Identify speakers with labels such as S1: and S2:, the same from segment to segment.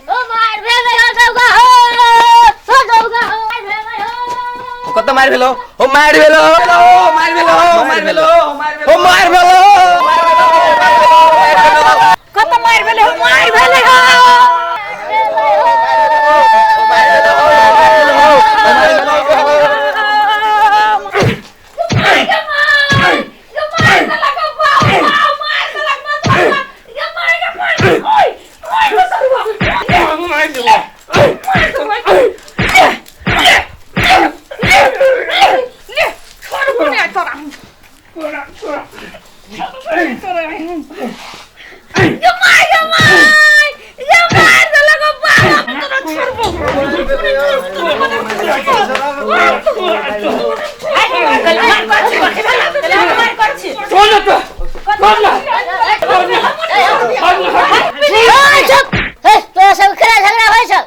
S1: ओ मार भेलै हो दौगा हो, हो दौगा हो, मार भेलै हो।
S2: कत मार भेलो हो, मार भेलो हो, मार भेलो हो, मार भेलो हो, मार भेलो
S3: कत मार भेलै हो, मार भेलै हो।
S1: तोरा सब खेला झगड़ा होइ छौ?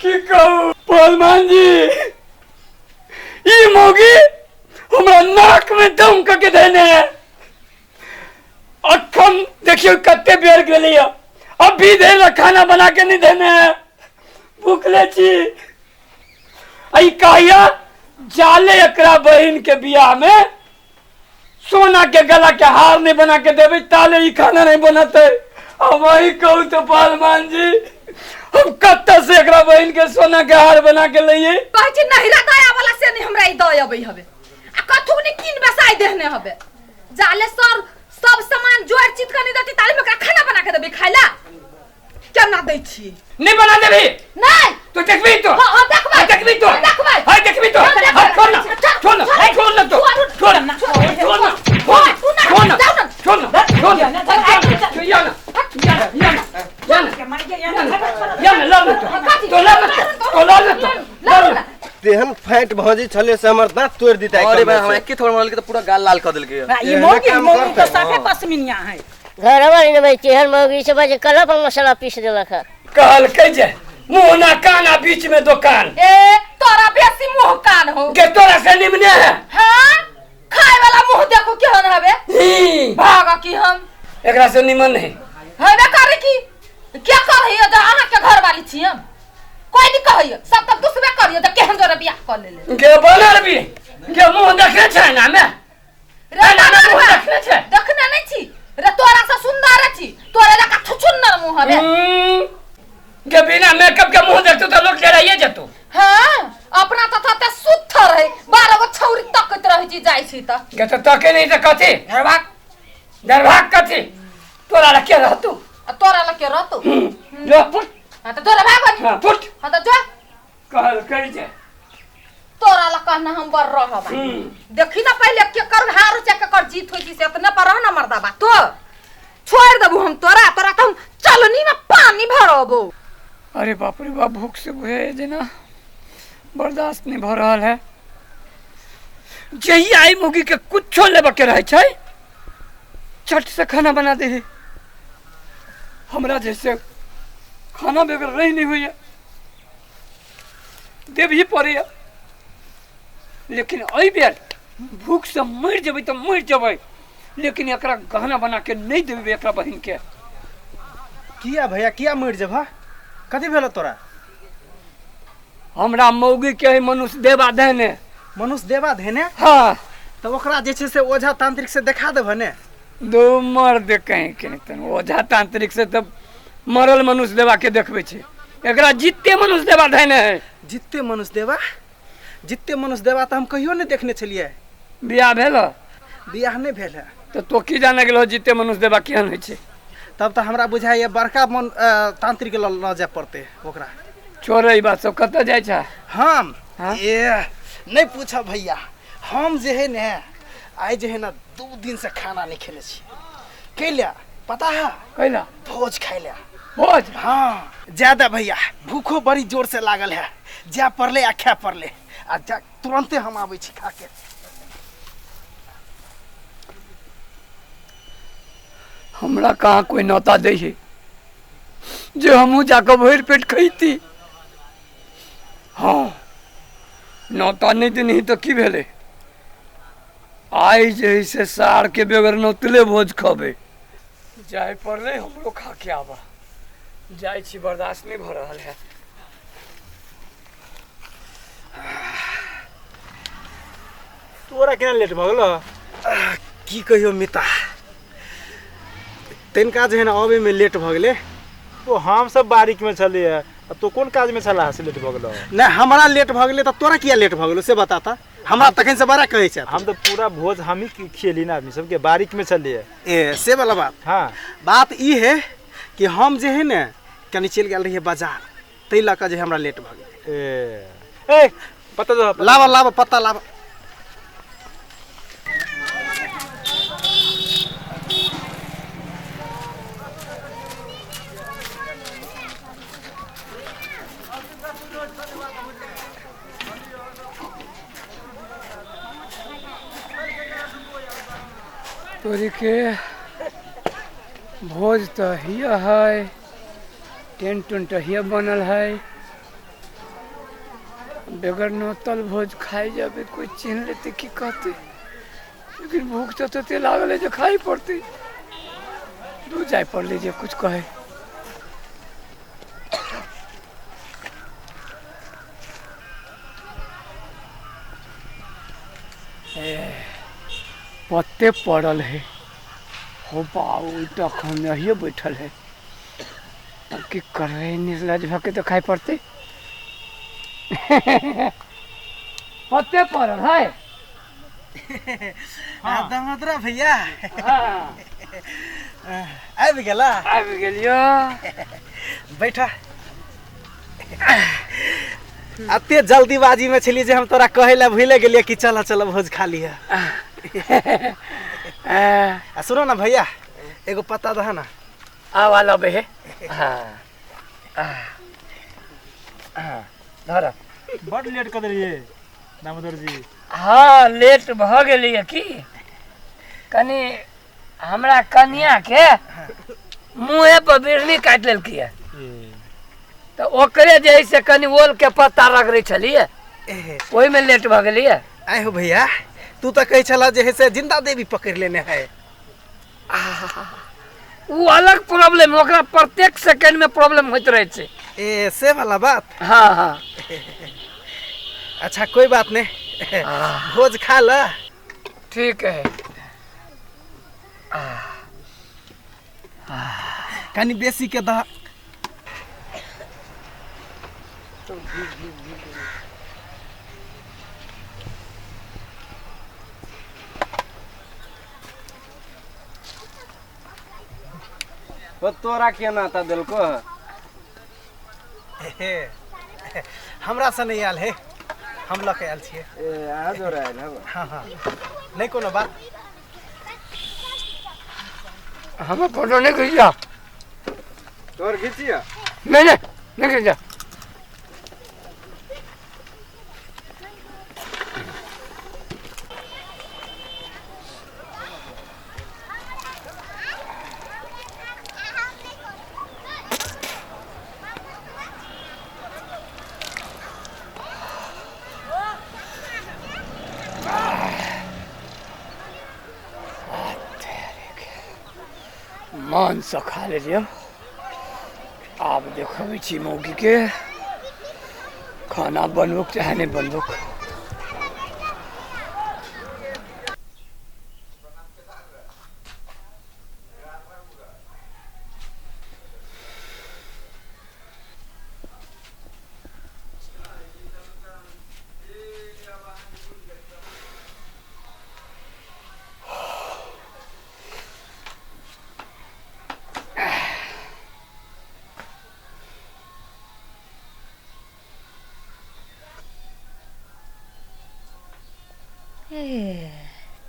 S4: की कहू पहलवान जी, ई मौगी हमरा नाक में दम कऽ के देने है। अखन देखियौ कते बेर गेलैया, अभी देर खाना बना के नहीं देने है, भूखले छी। आ ई कहिया जाले एकरा बहिन के बियाह में सोना के गला के हार नहीं बना के देबै ताले ई खाना नहीं बनते। हम वही कहू तो पहलवान जी, हम कत्ता से एकरा बहिन के सोना के हार बना के लइए?
S3: कहै छी नहिरा दया वाला से नहीं हमरा ई दऽ अबै हबे, आ कथू ने कीन बेसाई देहने हबे। जाले सर सब सामान जोड़ चित के नहीं देती ताले में ओकरा खाना बना के देबै खाइला? केना दै छी?
S4: नहीं बना देबी?
S3: नहीं।
S4: तो देखबी तो?
S3: हाँ, हाँ, देखबै।
S4: हाँ, देखबी तो?
S3: हाँ, देखबै।
S4: हाँ, देखबी तो?
S3: हाँ, देखबै।
S4: हाँ, छोड़ ना, छोड़ ना, छोड़ ना तो, छोड़ ना, छोड़ ना, छोड़ ना, छोड़ ना, छोड़ ना, छोड़ ना, या ना, या ना, या ना, या ना, या ना, लड़ ना तो, तो लड़ ना तो, तो लड़ ना तो, लड़ ना।
S2: तेहन फैट भौजी छले से हमर दांत तोड़ दिता। अरे भाई, हम एके थोड़ मारल के तो पूरा गाल लाल कर देलकै।
S5: ई मौगी मौगी तो साफे पश्मीनिया है।
S1: घरवाली ने भाई तेहन मौगी से बजे कल पर मसाला पीस देलक है।
S4: कहलकै जे मुंह ना कान आ बीच में दुकान।
S3: ए तोरा बेसी मुंह कान हो
S4: के तोरा से निमने है।
S3: हां, खाए वाला मुंह देखो केहन हबे।
S4: ही
S3: भागा की हम
S4: एकरा से निमन नहीं
S3: हबे करे की क्या कहैयो जे अहाँ के घर वाली छी हम? कोई नहीं कहैयो, सब तऽ दुसबे करियो जे केहन जोरे बियाह कर लेले।
S4: गे बनर भी गे मुंह देखने छै ना में?
S3: रे
S4: ना, ना, मुंह
S3: बनर
S4: देखने छै।
S3: देखने नहीं छी रे, तोरा से सुंदर छी, तोरे लका छुछुन्नर मुंह हबे।
S4: गे बिना मेकअप के मुंह देखतो तो लोग डराइए जतो।
S3: हां, अपना त तते सुथर है, 12 गो छौरी तकैत रहै छी जाइ छी त।
S4: गे तो तके नहीं त कथी? डरभाग, डरभाग कथी? तोरा लके रहतू।
S3: आ तोरा लके रहतू।
S4: जो फुट।
S3: हां त तोरा भागनी।
S4: हां फुट।
S3: हां त जो।
S4: कहलकै जे
S3: तोरा लग कहना हम बर रहब। देखी ना पहले के कर हार छै, के कर जीत होई छै, से इतने पर रह ना मर्दा बा तो छोड़ देबू हम तोरा, तोरा तो हम चलनी में पानी भरबो।
S4: अरे बाप रे बाप, भूख से बुझे जेना बर्दाश्त नहीं भ रहल है। जहिया आई मुगी के कुछो लेबे के रहे छै चट से खाना बना दे। हमरा जैसे खाना बगैर रही नहीं हुई है, देवी पड़ैया, लेकिन एहि बेर भूख से मरि जेबै तऽ मरि जेबै, लेकिन एकरा गहना बना के नहीं देबै एकरा बहिन के।
S6: किया भैया, किया मरि जेबह? कथी भेल तोरा?
S4: हमरा मौगी के है मनुष्य देवा देने।
S6: मनुष्य देवा देने?
S4: हाँ।
S6: तऽ ओकरा जे छै से ओझा तांत्रिक से देखा देबह ने?
S4: दो मर्द कहीं के तन ओझा तांत्रिक से तब मरल मनुष्य देवा के देखबै छै, एकरा जिते मनुष्य देवा धैने है।
S6: जिते मनुष्य देवा? जिते मनुष्य देवा तऽ हम कहियो नहि देखने छलियै।
S4: बियाह भेल?
S6: बियाह नहि भेल है।
S4: तऽ तो की जाने गेलो जिते मनुष्य देवा केहन होइ छै?
S6: तब तऽ हमरा बुझाइए बड़का मन तांत्रिक लऽ जाय पड़तै ओकरा।
S4: छोड़ ई बात सब, कतऽ जाइ छै?
S6: हम?
S4: हाँ?
S6: ए नहि पूछब भैया, हम जे है ने आइ जे है ने 2 दिन से खाना नहीं खेले छी। कैला पता है?
S4: कैला?
S6: भोज खाइला।
S4: भोज?
S6: हाँ। ज्यादा भैया भूखो बड़ी जोर से लागल है, जा पड़ले आ खा पड़ले आ जा तुरंते हम आबै छी खा के।
S4: हमरा कहाँ कोई नौता दै है जे हमहूँ जाकऽ भरि पेट खैती। हाँ नौता नहीं देनी तऽ की भेलै, आइ जे है से सार के बगैर नौतले भोज खबै। जाय पड़लै हमरो खा के आबा। जाइ छी, बर्दाश्त नहीं भऽ रहल है।
S7: तोरा केना लेट भऽ गेलो?
S6: की कहियो मिता, तनिका जे है ना अबे में लेट भऽ गेलै।
S7: तो हम सब बारीक में छलियै, आ तो कोन काज में छला से लेट भऽ गेलो?
S6: नहि हमरा लेट भऽ गेलै तऽ तोरा किया लेट भऽ गेलो से बताता। हमरा तखन से बड़ा कहै छै।
S7: हम तो पूरा भोज हम ही खियली ना आदमी सबके, बारीक में छलियै।
S6: ए से वाला बात।
S7: हाँ
S6: बात ई है कि हम जे है ने कनि चलि गेल रहियै बाजार, ताहि लऽ कऽ जे हमरा लेट भऽ गेलै।
S7: ए ए पता दो,
S6: लाबऽ लाबऽ पत्ता लाबऽ।
S4: तोरी के भोज तो हिया है, टेंट उंट हिया बनल है, बगैर नोतल भोज खाई जाबे कोई चिन्ह लेते की कहते, लेकिन भूख तो तते लागल है जो खाई पड़ते, दूर जाए पड़ले जे कुछ कहे। पत्ते पड़ल है, हो बाऊ तखन यही बैठल है, अब की करबै, निर्लज भऽ के तो खाइ पड़तै। पत्ते पड़ल है।
S6: हाँ दामोदरा भैया आबि गेला?
S4: आबि गेलियो।
S6: बैठा। एते जल्दीबाजी में छलियै जे हम तोरा कहै लए भूले गेलियै कि चल चल भोज खा लिह। आ सुनो ना भैया, एगो पत्ता दह ना।
S4: आवा लबे है। हाँ हाँ धर।
S7: बड़ लेट कर देलियै दामोदर जी।
S4: हाँ लेट भऽ गेलियै की, कनि हमरा कनिया के मुँहे पर बिरनी काटि लेलकै तऽ ओकरे जे है से कनि ओल के पत्ता रगड़ै छलियै, ओहिमे लेट भऽ गेलियै।
S6: आइ हो भैया, तू तऽ कहै छला जे है से जिंदा देवी पकड़ लेने है।
S4: उ अलग प्रॉब्लम, ओकरा प्रत्येक सेकंड में प्रॉब्लम होइत रहै छै।
S6: ए से वाला बात।
S4: हाँ हाँ
S6: अच्छा कोई बात नहीं, भोज खा ल।
S4: ठीक है।
S6: कनि बेसी के दह।
S2: वो तोरा केना ता देलको?
S6: हमरा से नहीं आयल है, हम लऽ के आयल छियै।
S2: ए अहाँ जोरा आयल हब?
S6: हाँ हाँ नहीं कोनो बात।
S4: हम फोटो नहीं खींचा।
S2: तोर खींचिया?
S4: नहीं नहीं नहीं खींचा। मन से खा लेलियै। आब देखबै छी मौगी के खाना बनबोक चाहे नहीं बनबोक।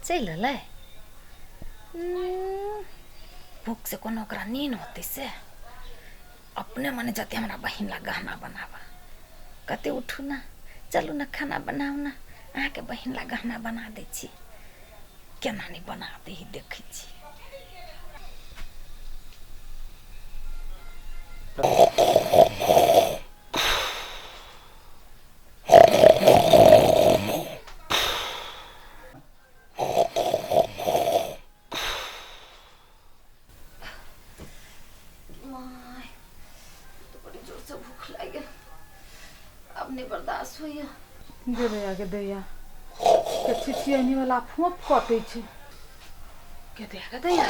S1: चलि एलै। भूख से कोनो ओकरा नींद होतै से अपने मने जते हमरा बहिन ला गहना बनाबा। कते उठू ना, चलू ना खाना बनाउ ना, अहाँके बहिन ला गहना बना दै छी। केना नहि बना दै देखै छी। बड़ी जोर से भूख लागि गेल, अब नहीं बर्दाश्त होइया।
S3: गे दैया गे दैया, के छिछियनी वाला फोप कटै छै।
S1: गे दैया गे दैया,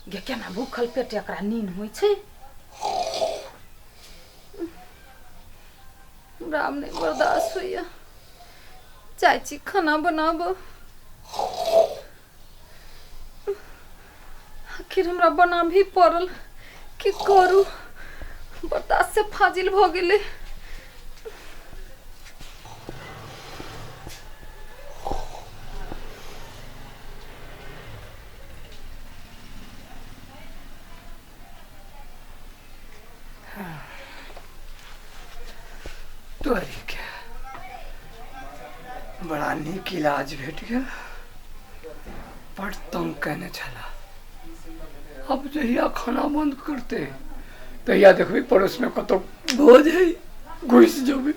S1: गे केना भूखल पेट एकरा नींद होइ छै।
S3: हमरा आब नहीं बर्दाश्त होइया, जाइ छी खाना बनाब। आखिर हमरा बनाबही पड़ल, की करू, बर्दाश्त से फाजिल भऽ गेलै।
S4: तोरी के बड़ा नीक इलाज भेट गेल, बड़ तंग केने छला। अब जहिया खाना बंद करते तहिया देखबी पड़ोस में कतौ भोज है, घुसि जेबै।